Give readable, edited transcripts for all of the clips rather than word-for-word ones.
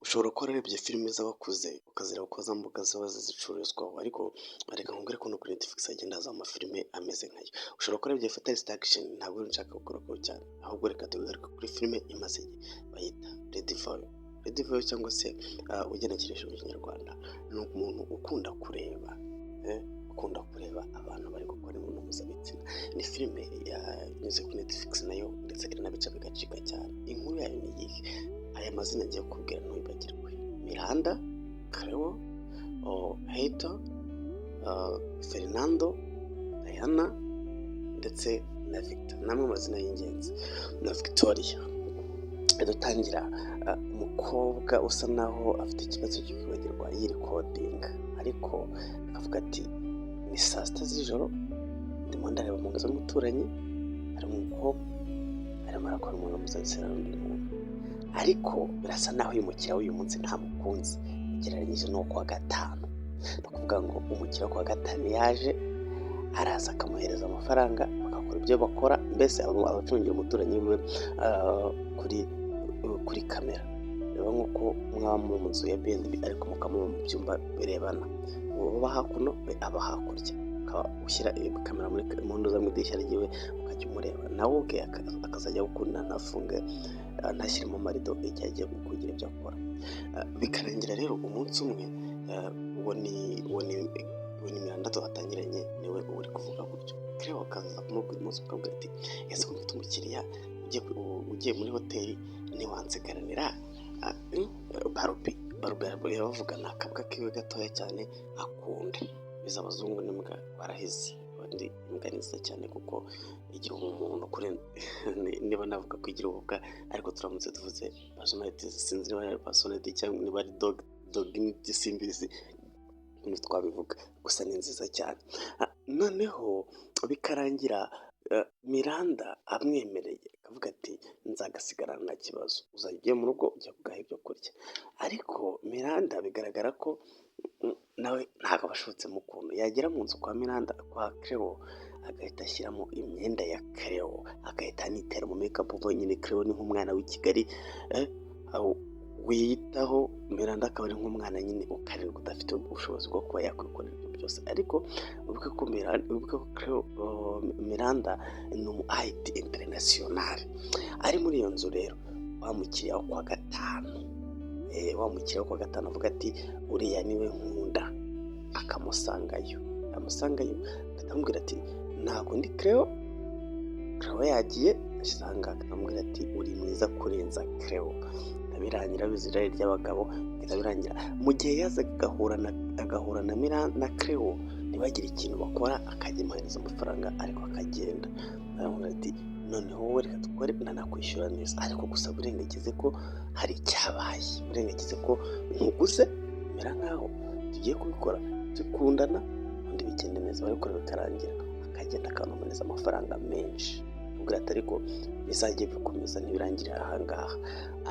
Ushobora kuba wararebye filime z'abakuze, ukazireba uko za mbuga ziba zizicururizwaho, ariko reka nkubwire ko no kuri Netflix hagenda haza amafilime ameze nkayo. Ushobora kuba wararebye Fatal Seduction, ntabwo nshaka kugarukaho cyane, ahubwo reka tugaruke kuri filime imaze igihe bayita Lady Voyeur. Lady Voyeur cyangwa se ugenekereje mu Kinyarwanda ni umuntu ukunda kureba abantu bari gukora imibonano mpuzabitsina. Ni filime yanyuze kuri Netflix nayo, ndetse iranabica bigacika cyane. Inkuru yayo ni iyihe? Aya mazina ngiye kukubwira ntuyibagirwe: Miranda, Cleo, Heito, Fernando, Diana ndetse na Victor. Ni amwe mu mazina y'ingenzi, na Victoria. Dutangira umukobwa usa naho afite ikibazo cyo kwibagirwa yirecordinga, ariko akavuga ati: "Ni saa 6 z'ijoro, ndimo ndareba mu nzu y'umuturanyi, harimo umukobwa arimo arakora imibonano mpuzabitsina n'undi muntu." Ariko birasa naho uyu mukiriya w'uyu munsi ntamukunze ugereranyije n'uwo kuwa gatanu. Ni ukuvuga ngo umukiriya wo kuwa gatanu yaje, araza akamuhereza amafaranga, bagakora ibyo bakora, mbese abacungira umuturanyi wiwe kuri kamera. Reba nk'uko mwaba muri mu nzu ya B&B ariko mukaba muba mu byumba birebana, wowe uba hakuno, we aba hakurya, ukaba ushyira kamera mu ntuza mu idirishya ryiwe, ukajya umureba, nawe ubwe akazajya agukunda, ntafunge, ntashyiremo amarido igihe agiye kugira ibyo akora. Bikarangira rero umunsi umwe, uwo ni Miranda twatangiranye, niwe uba uri kuvuga gutyo. Cleo akaza kumubwira umunsi, akamubwira ati: "Ese ko mfite umukiriya ugiye muri hoteli, ntiwansigaranira Barbie?" Barbie bavuga ni akabwa kiwe gatoya cyane akunda. Biza abazungu n'imbwa barahize. Ubundi imbwa ni nziza cyane kuko igira ubumuntu, niba navuga ko igira ububwa, ariko turamutse tuvuze personality, sinzi niba ari personality cyangwa niba ari dog doginity, simbizi ukuntu twabivuga, gusa ni nziza cyane. Noneho bikarangira Miranda amwemereye, akavuga ati: "Nzagasigarana, nta kibazo, uzajya ugiye mu rugo ujya kugaha ibyo kurya." Ariko Miranda bigaragara ko nawe ntabwo aba ashobotsemo ukuntu yagera mu nzu kwa Miranda, kwa Cleo, agahita ashyiramo imyenda ya Cleo, agahita anitera mu makeup. Nyine Cleo ni nk'umwana w'i Kigali wiyitaho, Miranda akaba ari nk'umwana nyine ukarirwa, udafite ubushobozi bwo kuba yakwikorera ibyo byose. Ariko wibuke ko Miranda ni umu IT international. Ari muri iyo nzu rero, wa mukiriya wo kuwa gatanu, wa mukiriya wo kuwa gatanu avuga ati: "Uriya niwe nkunda," akamusangayo. Yamusangayo akamubwira ati: "Ntabwo ndi Cleo, Cleo yagiye." Asanga akamubwira ati: "Uri mwiza kurenza Cleo." Birangira bizi irari ry'abagabo, bihita birangira mu gihe yazaga agahura na Cleo, ntibagire ikintu bakora, akajya amuhereza amafaranga ariko akagenda. Aramubwira ati: "Noneho wowe reka dukore, nanakwishyura neza, ariko gusa burengagize ko hari icyabaye, burengagize ko ntuguze, mera nkaho tugiye kubikora dukundana, ubundi bigende neza." Barabikora bikarangira, akagenda akanamuhereza amafaranga menshi, amubwira ati: "Ariko bizajye bikomeza, ntibirangirire aha ngaha."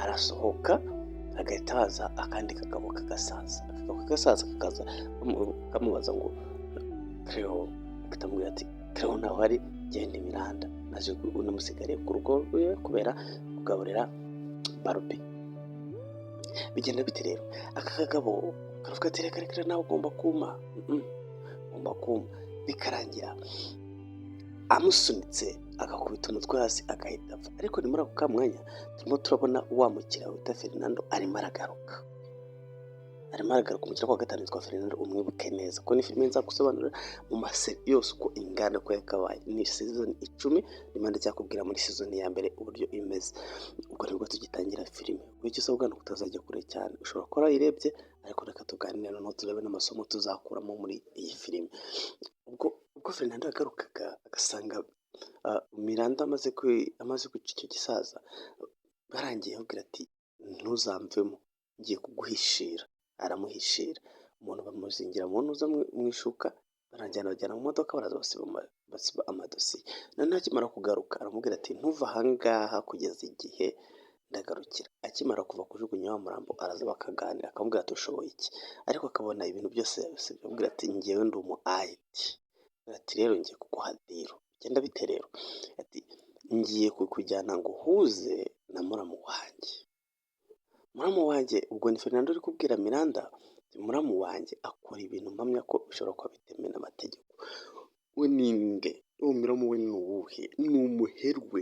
Arasohoka, hagahita haza akandi kagabo k'agasaza. Akagabo k'agasaza kakaza kamubaza ngo: "Cleo?" Agahita amubwira ati: "Cleo ntawe uhari, genda, Miranda naje namusigariye ku rugo rwiwe kubera kugaburira Barbie." Bigenda bite rero? Aka kagabo karavuga ati: "Reka reka, nawe ugomba kuma, ugomba kuma." Bikarangira amusunitse, agakubita umutwe hasi, agahita apfa. Ariko ni muri ako mwanya turimo turabona wa mukiriya wita Fernando arimo aragaruka, arimo aragaruka. Umukiriya wa gatanu witwa Fernando, umwibuke neza ko ni filime nzagusobanurira mu ma série yose uko ingana, uko yakabaye. Ni season 10, ndimo ndacyakubwira muri season ya mbere uburyo imeze, ubwo nibwo tugitangira filime. Ubwo icyo usabwa ni ukutazajya kure cyane. Ushobora kuba warayirebye, ariko reka tuganire noneho turebe n'amasomo tuzakuramo muri iyi filime. Ubwo Fernando yagarukaga agasanga Miranda amaze kwica icyo gisaza, barangiye ababwira ati: "Ntuzamvemo, ngiye kuguhishira." Aramuhishira, umuntu bamuzingira mu ntuza, mu ishuka, barangira bajyana mu modoka, baraza basiba amadosiye. Noneho akimara kugaruka aramubwira ati: "Ntuve ahangaha kugeza igihe ndagarukira." Akimara kuva kujugunya wa murambo, araza bakaganira, akamubwira ati: "Ushoboye iki?" Ariko akabona ibintu byose yabisibye. Aramubwira ati: "Ngewe ndi umu IT." Ati: "Rero ngiye kuguha deal. Genda bite rero?" Ati: "Ngiye kukujyana ngo uhuze na muramu wanjye." Muramu wanjye, ubwo ni Fernando uri kubwira Miranda, muramu wanjye akora ibintu mpamya ko bishobora kuba bitemewe n'amategeko. We ninde? Uwo muramu we ni uwuhe? Ni umuherwe,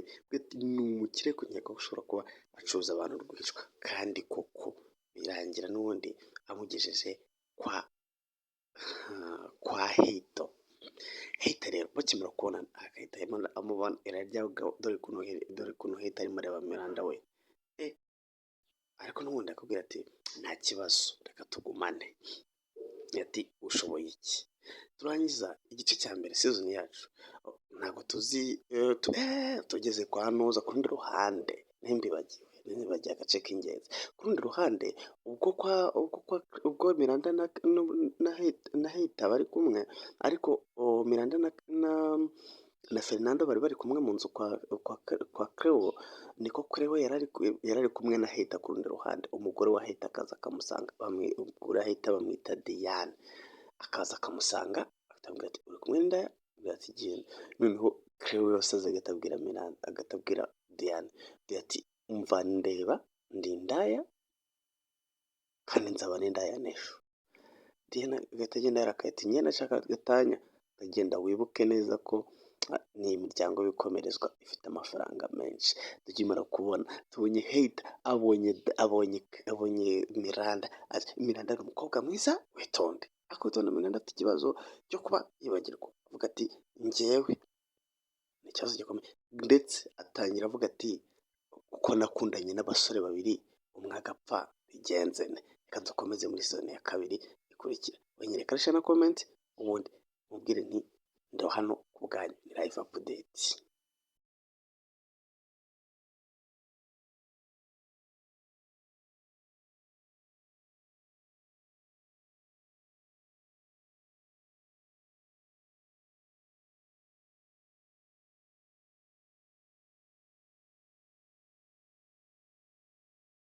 ni umukire, nkeka ko ashobora kuba acuruza abantu rwihishwa. Kandi koko birangira n'ubundi amugejeje kwa Hito. Hita rero bakimara kubonana, agahita amubona irarya. Dore ukuntu Hita arimo areba Miranda we, ariko n'ubundi akubwira ati: "Nta kibazo, reka tugumane." Ati: "Ushoboye iki?" Turangiza igice cya mbere, season yacu ntabwo tuzi. Tugeze kwa Noza. Ku rundi ruhande, ntimbibagiwe agace k'ingenzi. Ku rundi ruhande, ubwo kwa ubwo Miranda na Hita bari kumwe, ariko Miranda na Fernando bari kumwe mu nzu kwa Cleo, niko Cleo yari ari kumwe na Hita. Ku rundi ruhande, umugore wa Hita akaza akamusanga. Umugore wa Hita bamwita Diane. Akaza akamusanga, akamubwira ati: "Uri kumwe n'indaya?" Ati: "Genda." Noneho Cleo yasaze, agahita abwira Miranda, agahita abwira Diane ati: "Umva, ndeba, ndi indaya kandi nzaba n'indaya n'ejo." Diane agahita agenda yarakaye ati: "Njye ndashaka gatanya." Akagenda. Wibuke neza ko ni imiryango y'ibikomerezwa ifite amafaranga menshi. Tukimara kubona, tubonye Heyita abonye Miranda. Miranda ni umukobwa mwiza, witonde, ariko witonde. Miranda afite ikibazo cyo kuba yibagirwa, avuga ati: "Njyewe ni ikibazo gikomeye." Ndetse atangira avuga ati: "Uko nakundanye n'abasore babiri, umwe agapfa, bigenze nte?" Reka dukomeze muri season ya kabiri ikurikira. Wenyereka share na comment, ubundi mubwire nti: "Ndi hano ku bwanyu, ni live update."